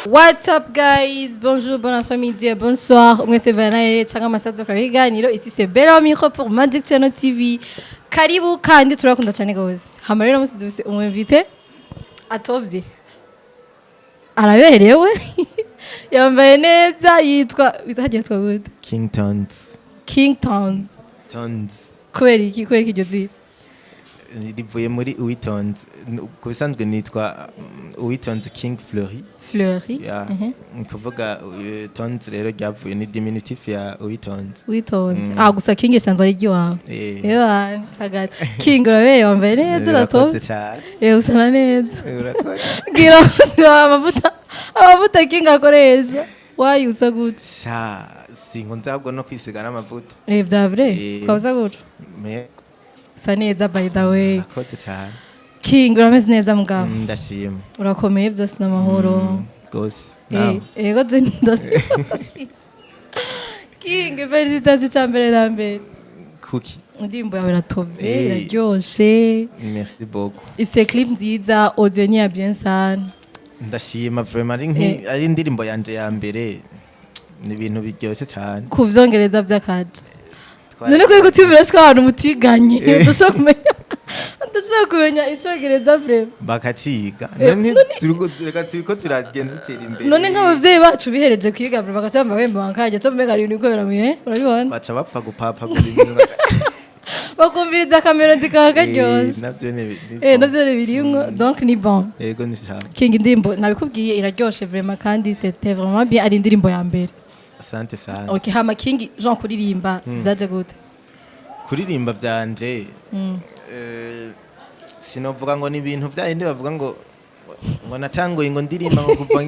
What's up guys? Bonjour, bon après-midi, bonsoir. Mwese vanaye cyangwa amasazo kwa biganiro. Ici c'est Bella Micro pour Magic Channel TV. Karibu kandi turakunda cyane gose. Hama rero musi dufise umu invité atovye. Araberewe. Yambaye neza, yitwa hagiye yitwa gute? King Tons. King Tons. Tons. Kubera iki? Kubera iki iryo zina? Rivuye muri Uwitonze. Ku bisanzwe nitwa Uwitonze King Fleury. Fleury. Ya, ni kuvuga Tons rero ryavuye, ni diminutif ya Uwitonze. Witonze. Ah, gusa King isanzwe ari iry'iwawe. Eh. Ewa, tagati. King, uraberewe, wambaye neza, Urakoze uratovye. cyane. Eh, usana neza. Urakoze. Bwira amavuta King akoresha. Wayi usa gutya? Sha, sinkunze ahubwo no kwisiga n'amavuta. Eh, vya vrai? Eh. Ukaba usa gutya? Me. Usa neza by the way. Urakoze cyane. King, urameze neza mugabo? Ndashima. Urakomeye, byose n'amahoro. Gose. Eh, Nawe? ego, je ndashima. King, félicitations cya mbere na mbere. Kuki? Indirimbo yawe iratovye, Eh. iraryoshe. Merci beaucoup. Ifise clip nziza, audio ni ya bien sana. Ndashima vraiment, ari ari indirimbo yanje ya mbere, ni ibintu biryoshye cyane. Ku vyongereza vy'akaja. None kuri gutubira siko abantu mutiganye dushobora kumenya icongereza vraiment? Bakaciga. Eh, none reka turiko turagenda dutera imbere. None nk'abavyeyi bacu bihereje kwiga vraiment, bagaca bambaye wemba bakajya cyo mbega ibintu biko biramuye, urabibona? Baca bapfa gupapagura ibintu. Bakumviriza akamelodi kaba karyoshe. Navyo ni Eh, bon. Navyo ni birimwo, donc ni bon. Yego, ni sawa. King, indirimbo nabikubwiye iraryoshe vraiment kandi c'était vraiment bien, ari indirimbo ya mbere. Asante sana. Okay, hama King Jean, kuririmba vyaje gute? Kuririmba vyanje, sinovuga ngo ni ibintu vya bindi bavuga ngo natanguye ngo ndirimba ngo kuva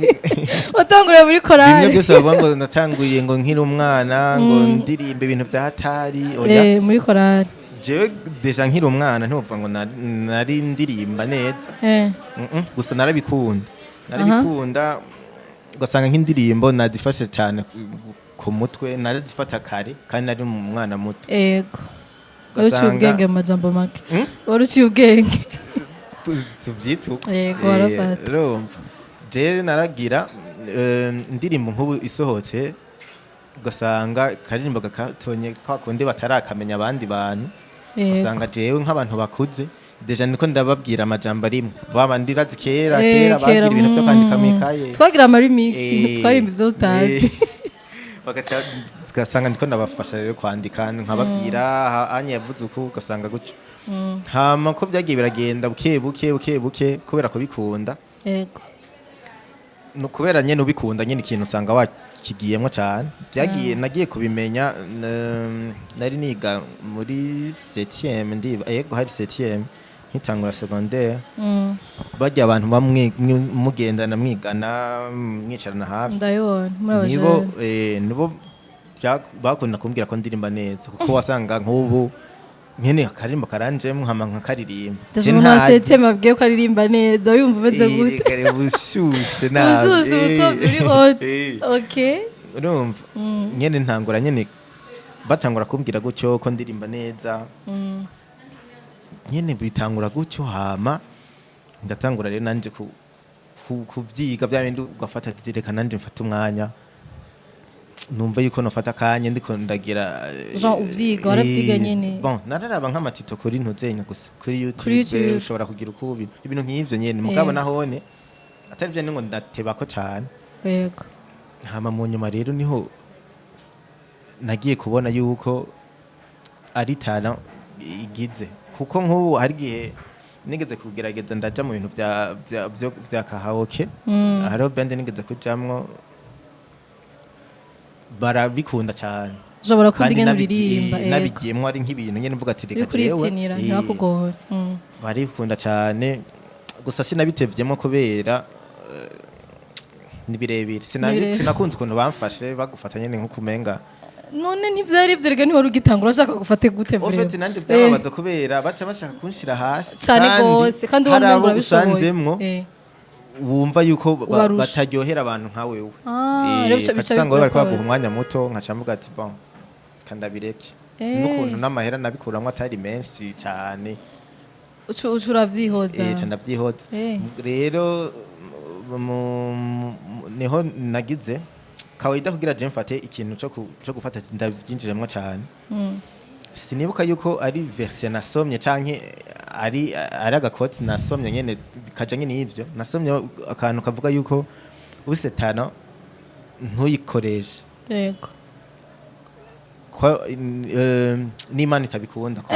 Watanguriye muri bimwe korali? Byose bavuga ngo natanguye ngo nkiri umwana ngo ndirimba ibintu vya hatari, oya. Eh, muri korali. Jewe déjà nkiri umwana ntiwovuga ngo nari ndirimba neza. Gusa narabikunda, ugasanga nk'indirimbo nazifashe cyane ku mutwe, narazifata kare kandi nari mu mwana muto. Ego, wari uciye Ugasanga- ubwenge mu majambo make. Hmm? Wari uciye ubwenge. Tuvyite uko. Yego, Eh, warafata. Urumva jewe naragira indirimbo nk'ubu isohotse, ugasanga karirimbo gakatonye kwa kundi batarakamenya abandi bantu, ugasanga jewe nk'abantu bakuze déjà niko ndababwira amajambo arimwe babandi urazi kera. Kera bagira ibintu byo kwandika mw'ikaye. Twagira ama remix. Twarimba ivyo utazi. Bagaca ugasanga ndiko ndabafasha rero kwandika, nkababwira anya yavuze uku, ugasanga gutyo. Hama ko byagiye biragenda buke buke buke buke kubera kubikunda. No kubera nyene ubikunda nyene ikintu usanga wakigiyemwo cyane. Byagiye, nagiye kubimenya nari niga muri 7e, ndiba yego hari 7e nkitangura secondaire. Barya abantu bamwe mugendana, mwigana, mwicarana hafi. Ndabibona muri Nibo abajene. Nibo bakunda kumbwira ko ndirimba neza, kuko wasanga nk'ubu nkene akaririmbo karanjemwo nkama nkakaririmba. Ndaje umuntu wa septième abwiye ko aririmba neza, wiyumva umeze gute? Kare bushushe nabi. Ushushe, ubutovyi, uri hot. Okay. Urumva nyene ntangura nyene batangura kumbwira gutyo ko ndirimba neza. Nyene bitangura gutyo, hama ndatangura rero nanje kuvyiga bya bindi, ugafata ati reka nanje mfate umwanya, numva yuko nofata akanya ndiko ndagira. Jean, uvyiga, waravyiga nyene? Bon, nararaba nk'ama tuto kuri ntuzenya gusa kuri YouTube. Kuri YouTube. Ushobora kugira uko ibintu nk'ivyo nyene, mugabo nahone atari byo ngo ndatebako cane. Hama mu nyuma rero niho nagiye kubona yuko ari talent igize, kuko nk'ubu hari igihe nigeze kugerageza ndaja mu bintu vya karaoke. Hariho band nigeze kujamwo, barabikunda cyane. Ushobora kunda Kandi ingene uririmba. Nabigiyemwo ari nk'ibintu nyene mvuga ati reka Uriko jewe urifyinira, ntibakugore. Barikunda cyane, gusa sinabitevyemo kubera ni birebire. Ni birebire. Sinakunze ukuntu bamfashe, bagufata nyene nko kumenga None ntivyari ivyo rega, ntiwari ugitangura, urashaka gufate gute? Au fait Vraiment? nanje byababaza kubera baca bashaka kunshira hasi. Cane gose, kandi ubona hari umengo abo urabishoboye. usanzemwo wumva yuko Ubarusha. bataryohera abantu nka wewe. Ah, rero ugaca bica usanga bariko baguha bikubabaza. umwanya muto, nkaca mvuga ati bon, kandabireke. N'ukuntu n'amahera nabikuramwo atari menshi cane. Uca uravyihoza. Ca ndavyihoza. Rero Niho nagize kawaida kugira je mfate ikintu co gufata ndabyinjiremwo cyane. Sinibuka yuko ari version nasomye canke ari agakoti nasomye nyene kajanye n'ivyo. Nasomye akantu kavuga yuko ufise talent ntuyikoreshe, ko n'Imana itabikunda ko.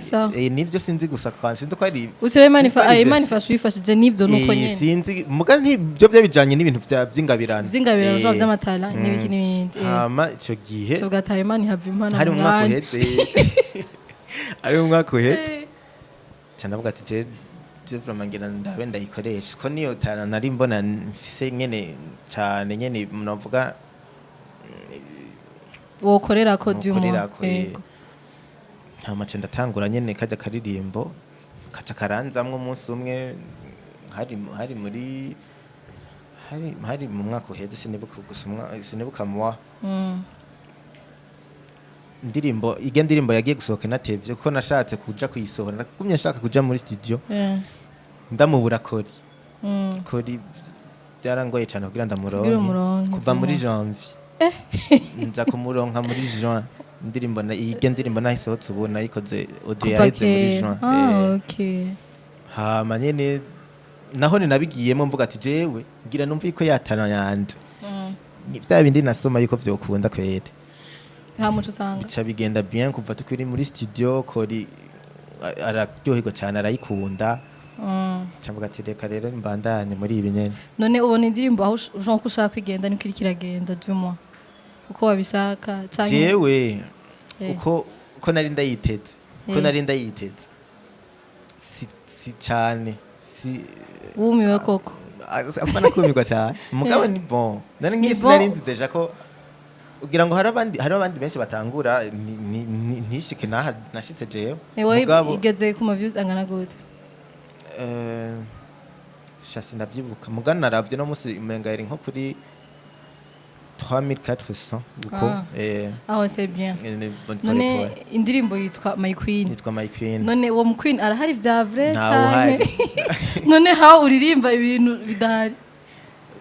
Sawa. Nivyo sinzi gusa kwa sinzi ko ari Utire Imana sinzi ko ari Imana version. ifasha uyifashije n'ivyo nuko nyene. Sinzi muga ntibyo byo bijanye n'ibintu vy'ingabirano. Vy'ingabirano, vy'ama talent n'ibiki n'ibindi. Hama ico gihe Cyo gataha Imana ihava impana hari mu mwaka mwanya. uheze, ari mu mwaka uheze, ca ndavuga ati je vraiment ngira ndabe ndayikoresha, ko niyo talent nari mbona mfise nyene cane nyene novuga. Wokorera ko du moins. Nokorerako. Hama ca ndatangura nyene kajya karirimbo kaca karanzamwo umunsi umwe, hari muri hari mu mwaka uheze, sinibuka gusa sinibuka muwa. Indirimbo, irya ndirimbo yagiye gusohoka inatevye, kuko nashatse kuja kuyisohora, nagumye nshaka kuja muri studio, ndamubura Kori. Kori byarangoye cyane kugira ndamuronke. Kugira umuronke, Kuva muri vyuma. janvier nza kumuronka muri juin. Indirimbo irya ndirimbo nayisohotse ubu nayikoze audio Kuva yaheze muri kera. juin. Ah, okay. Hama nyene naho ninabigiyemo mvuga ati jewe ngira numva ko yatana yanje ni vya bindi nasoma yuko vyokunda kwete. Nta muco usanga. Bica bigenda bien kuva tukiri muri studio, Kori araryoherwa cyane, arayikunda. Cyangwa ati reka rero mbandanye muri ibi nyene. None ubona indirimbo aho genre ko ushaka kwigenda niko iriko iragenda, du moins uko wabishaka canke? Jewe uko nari ndayiteze, uko nari ndayiteze, si cyane si. Wumiwe koko. Apana kumirwa cyane, mugabo ni bon nari Ni nk'isi bon. Nari nzi déjà ko ugira ngo hari abandi benshi batangura ntishike naha nashitse jewe. Wowe Mugabo igeze ku ma views angana gute? Sha sindavyibuka, mugabo naravye no musi umenga yari nko kuri 3400 uko. Ah. Aho c'est bien. Ni bon. None indirimbo yitwa My Queen? Yitwa My Queen. None uwo mu queen arahari vya vrai Ntawe canke? uhari. None how uririmba ibintu bidahari?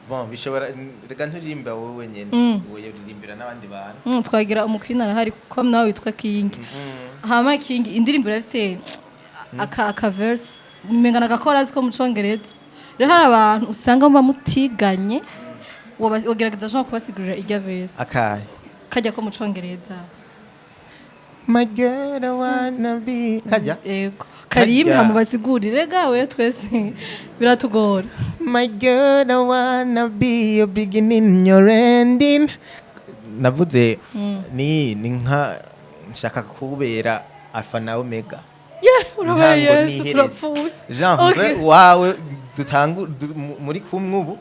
Bon, bishobora reka nturirimba wowe wenyene, wowe uririmbira n'abandi bantu. Twagira umu queen arahari kuko nawe witwa King. Hama King, indirimbo irafise aka verse umenga nagakora ko mu Congereza. Rero hari abantu usanga muba mutiganye, wogerageza genre kubasigurira irya verse? Akahe? Kajya ko mu Congereza. My girl, I wanna be kajya. Yego, karimba. Kajya. Mubasigurire gawe, twese biratugora. My girl, I wanna be your beginning, your ending. Navuze ni nka nshaka kubera alpha na omega. Yeah, urabaye. Ntango Yesu. n'iherezo. Turapfuye. Jean mve wawe dutangu muri kumwe ubu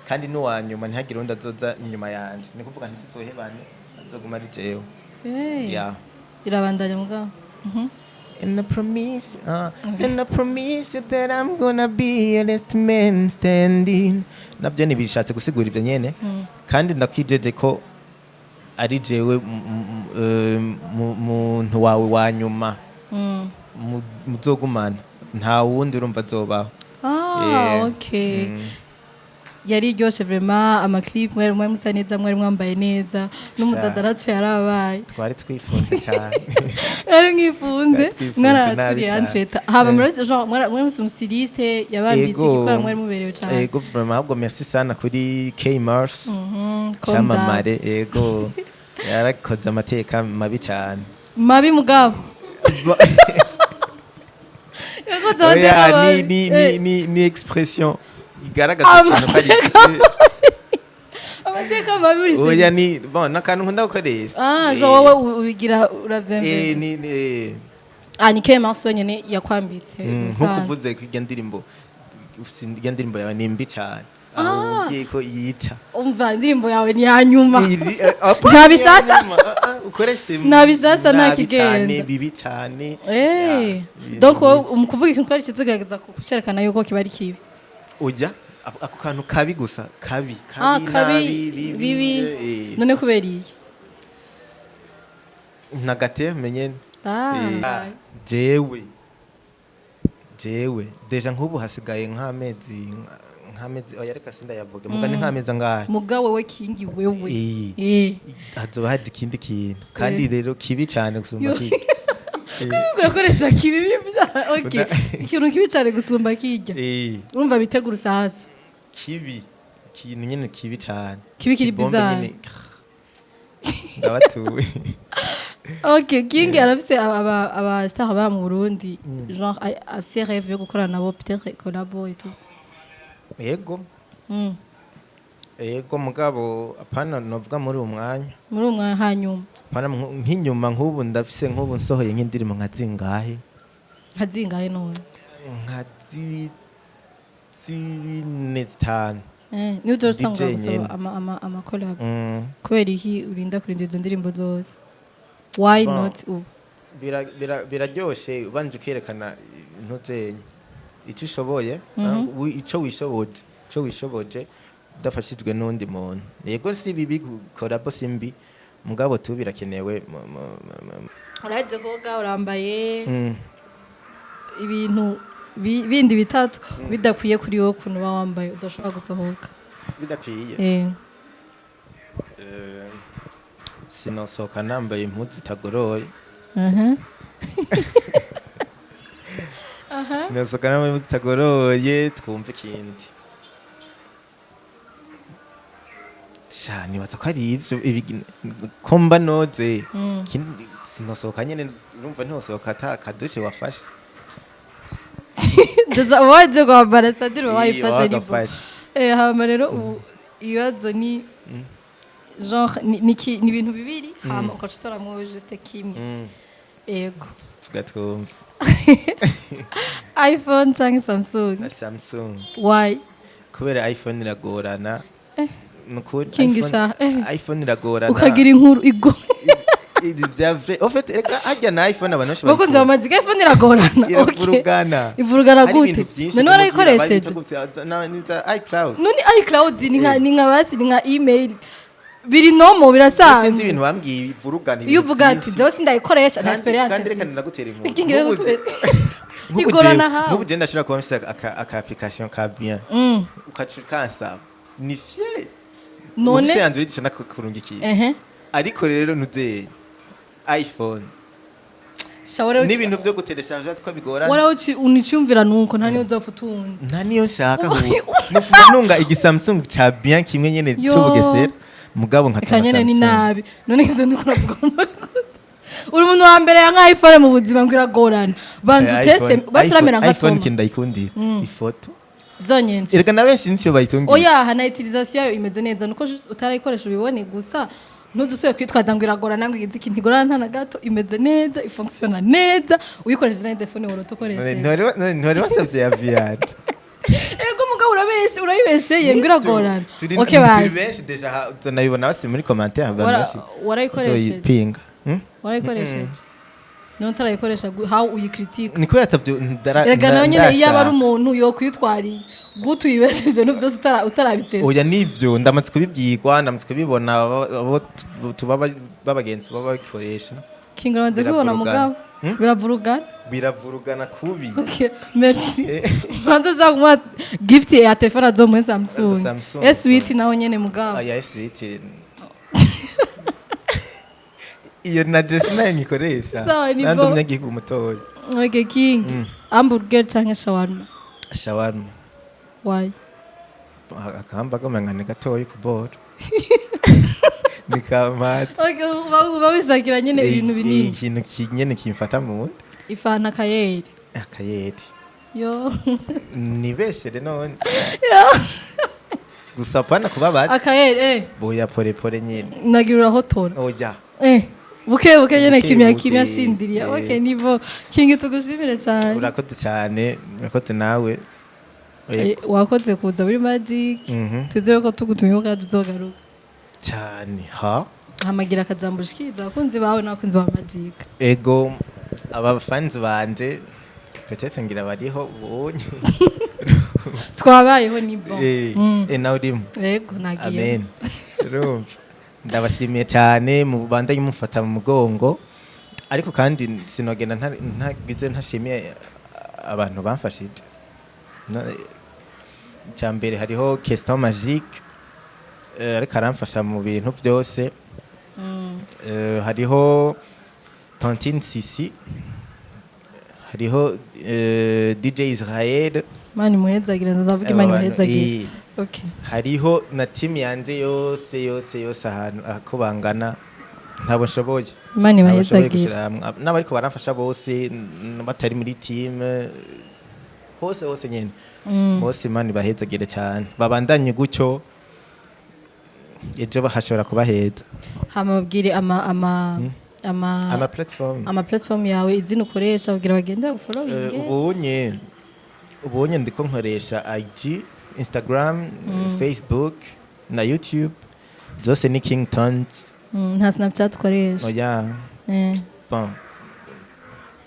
kandi n'uwa nyuma, ntihagire undi azoza inyuma yanje, ni kuvuga ntituzohebane, azoguma ari jewe. Hey. Yeah. Irabandanya mugabo. And I promise you that I'm gonna be your last man standing. Nabyo ntibishatse gusigura ibyo nyene, kandi ndakwijeje ko ari jewe muntu wawe wa nyuma muzogumana, nta wundi urumva azobaho. Ah, okay. Yari iryoshe vraiment, ama clip mwari musa neza, mwari mwambaye neza, n'umudadaracu yarabaye. Twari twifunze cyane. Yari mwifunze. Twari twifunze Mwaraturiye. nabi cyane. Entre haba murabise genre mwari mufise umu styliste yabambitse igikora, mwari muberewe cyane. Ego, vraiment, ahubwo merci sana kuri K Mars. Calm down. Cyamamare, ego, yarakoze amateka mabi cyane. Mabi mugabo yakoze Oya, amateka ni mabi. ni ni ni ni expression igaragaza ikintu ko Amateka mabi uri Oya, ni bon nakantu nkunda gukoresha. Ah, genre wowe ubigira uravyemvye. Ni Ah, ni K Mars wenyene yakwambitse Nkuko ubusanzwe. uvuze ko irya ndirimbo ufise, irya ndirimbo yawe ni mbi cyane, aho ubwiye ko yica. Umva, indirimbo yawe ni ya nyuma. Apa, Nta bishasha? Ukoreshe Nta bishasha, nta nabi kigenda. cyane, bibi cyane. Ya, ibintu Donc wowe nk'ivyo. mu kuvuga ikintu ko ari cyiza ugerageza kucerekana yuko kiba ari kibi. Ujya ako kantu kabi gusa, kabi. Ah, Kabi, kabi. nabi, bibi. Bibi. None kubera iyi? Nagate menyene. Ah. Jewe déjà nk'ubu hasigaye nk'amezi nka- Nk'amezi, oya, reka sindayavuge, muga ni nk'amezi angahe. Mugabo wewe King, wewe. Eh. Hazoba hari ikindi kintu kandi rero kibi cyane gusumba Yo. kirya. Urakoresha kibi biri bya okay. Ikintu kibi cyane gusumba kirya. Urumva bitegura usasu. Kibi, ikintu nyene kibi cyane. Kibi kiri Kibombe bizarre. nyene. Ndabatuwe. Okay, King arafise aba star ba mu Burundi, genre afise rêve yo gukorana nabo, peut-être collabo et tout? Yego. Yego, mugabo apana novuga muri uwo mwanya. Muri uwo mwanya hanyuma. Apana nk'inyuma, nk'ubu ndafise, nk'ubu nsohoye nk'indirimbo nka zingahe. Nka zingahe none? Nka zine, zitanu. Niyo uzosanga DJ gusaba nyene. ama collab? Mm. Kubera iki urinda kurinda izo ndirimbo zose? Why Bon. not ubu? Biraryoshe ubanje ukerekana intuzenye icyo ushoboye, ico wishoboje udafashijwe n'undi muntu. Yego, si bibi, collabo si mbi, mugabo tu birakenewe Uraheze koga, urambaye. Ibintu bindi bitatu bidakwiye kuri wowe, ukuntu uba wambaye udashobora gusohoka. Bidakwiye? Eh. Sinosohoka nambaye impuzu zitagoroye. Sinosohoka nambaye impuzu zitagoroye. Twumve ikindi. Sha, nibaza ko ari ivyo ko mba noze. Sinosohoka nyene, urumva ntiwosohoka ata kadushe wafashe. Déjà uba waje kwambara, c'est-à-dire uba Iyo, wayifashe nibo. Wagafashe. Hama rero ubu ibibazo ni genre ni ibintu bibiri, hama ugaca utoramwo juste kimwe. Ego. Tuga twumve. iPhone canke Samsung? Na Samsung. Why? Kubera iPhone iragorana. Nukuri. King sha, eh. iPhone iragorana. Ukagira inkuru igo. Ibi vya vrai, en fait, reka harya na iPhone abantu benshi Bakunze bayikunda. ba Magic, iPhone iragorana? Okay. Iravurugana. Ivurugana Hari gute? ibintu byinshi None kumubwira, warayikoresheje? ni za iCloud. None iCloud ni nka basi ni nka email, biri nomo, birasanzwe. Sinzi ibintu bambwiye bivurugana. Iyo uvuga ati jewe sindayikoresha, nta experience Kandi reka mfise. ndagutera inkuru. King rero Nk'ubu igorana hawe. Nk'ubu je ndashobora kuba mfise aka application ka bien, ukaca ukansaba ni fier. None ufise Android ishobora kurungikiye, ariko rero ntuzeye iPhone Shawara n'ibintu byo gutereshaje ko bigorana. Wara uniciyumvira nuko nta niyo uzopfa utunze. Nta niyo nshaka ahubwo. Nufuma nunga igi Samsung ca bien kimwe nyene Yo. c'ubugesera, mugabo Reka nkatunga nyene ni Samsung. nabi. None ivyo ndiko uravuga muri gute? Uri umuntu wa mbere yanka iPhone mu buzima ngo iragorana. Banza uteste basi uramera nka iPhone Toma. ikintu ndayikundira, ifoto. Vyonyene? Erega na benshi nico bayitungira. Oya, hana utilisation yayo imeze neza, nuko just utarayikoresha ubibone gusa. Ntuzusubire kwitwaza ngo iragorana, ngo igize ikintu igorana, nta na gato. Imeze neza, ifonctiona neza, uyikoresheje na telefone worota ukoresheje. Ntiwari wasavye ya VR? Ego, mugabo urabeshe, urayibesheye ngo iragorana. Turi Okay, turi basi. benshi déjà, uzonabibona basi muri commentaire abantu benshi Warayikoresheje? uzoyipinga. Warayikoresheje? None utarayikoresha how uyikritika? Ni kubera atabyo Erega nayo nyene iyo aba ari ndashaka. umuntu yokwitwariye gute uyibesheje ibintu byose utarabiteza? Oya, nivyo, ndamaze kubibwirwa, ndamaze kubibona, abo tuba b'abagenzi baba babikoresha. King, uramaze kubibona? Biravurugana. Mugabo biravurugana. Biravurugana kubi. Okay, merci. Uranze ushaka kumuha gift ya telefone, azomuhe Samsung. Samsung. S8 naho nyene mugabo. Oya, S8 iyo na jesi nayo nyikoresha. Sawa, ni Nandi bo. umunyagihugu mutoya. Okay, King, hamburger canke shawarma? Shawarma. Why? Akamba kamenga ni gatoyi ku boro ni kamata. Okay, uba wishakira nyene ibintu binini. Ikintu nyene kimfata mu nda. Ifanta, kayeri? Akayeri. Yo. Nibeshere none gusa pana kubabaza. Akayeri, eh. Boya, pore pore nyene. Nagira urahotora. Oya. Buke buke nyene. Buke Kimya buke, kimya, shindiriya. Okay, nivo King, tugushimire cyane. Urakoze cyane, urakoze nawe. Wakoze kuza muri Magic. Twizere ko tugutumiye kandi uzogaruka. Cyane ha. Hamagira akajambo ushikiriza abakunzi bawe n'abakunzi ba Magic. Ego, abafanzi banje peut-être ngira bariho ubonye. Twabayeho, ni bon. Nawe urimo. Yego, nagiye. Amen. Urumva, ndabashimiye cyane, mu bandanye mumfata mu mugongo, ariko kandi sinogenda ntagize ntashimiye abantu bamfashije. Icya mbere hariho Keston Magique, ariko aramfasha mu bintu byose. Hariho Tantine Sisi, hariho DJ Israel. Imana imuhezagire, ndavuga Imana Abo bantu, imuhezagire. Okay. Hariho na team yanje yose yose yose, ahantu ako bangana ntabwo nshoboye. Imana Ntabwo nshoboye ibahezagire. Gushira hamwe. N'abariko baramfasha bose, batari muri team, hose hose nyene, bose Imana ibahezagire cyane, babandanye gutyo, ejo hashobora kuba heza. Hama babwire ama ama Ama platform. Ama platform yawe, izina ukoresha kugira bagende bagufollowinge. Ubunye ndiko nkoresha IG, Instagram, Facebook na YouTube, zose ni King Tons. Nta Snapchat ukoresha? Oya. Bon.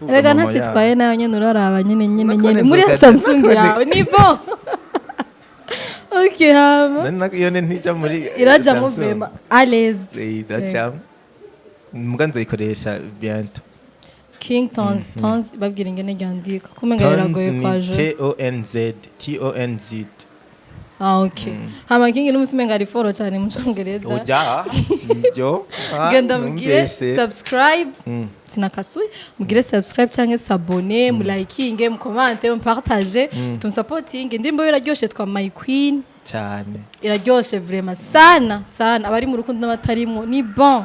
Erega Mama ntacyo yawe. itwaye nawe nyene, uraraba nyene nyene Nakone nyene muri ya Samsung yawe ni bon. Okay, hama Nani iyo ntijya muri irajamo. Samsung. Vraiment à l'aise. Irajamo, mbwa nzayikoresha bientôt. King Tons, Tons babwira ingene ryandika, kumenga Tons biragoye ni kwa je. Tonz, Tonz. Ah, okay. Hama King n'umusi umenga ari fort cyane mu Congereza. Oya, nibyo. Ah, Genda mugire numvise. subscribe. Sinakasuye, mugire subscribe cyangwa s'abonner, mulikinge, mucommente, mupartage, tumusapotinge. Indirimbo ye iraryoshe, twa My Queen. Cyane. Iraryoshe vraiment, sana sana. Abari mu rukundo n'abatarimwo, ni bon,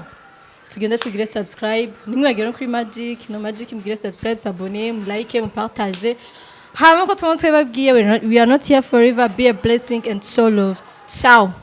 tugende tugire subscribe. Nimwagera no kuri Magic, no Magic, mugire subscribe, s'abonner, mulike, mupartage. Hama ko tubona twebabwiye, we are not here forever. Be a blessing and show love. Ciao.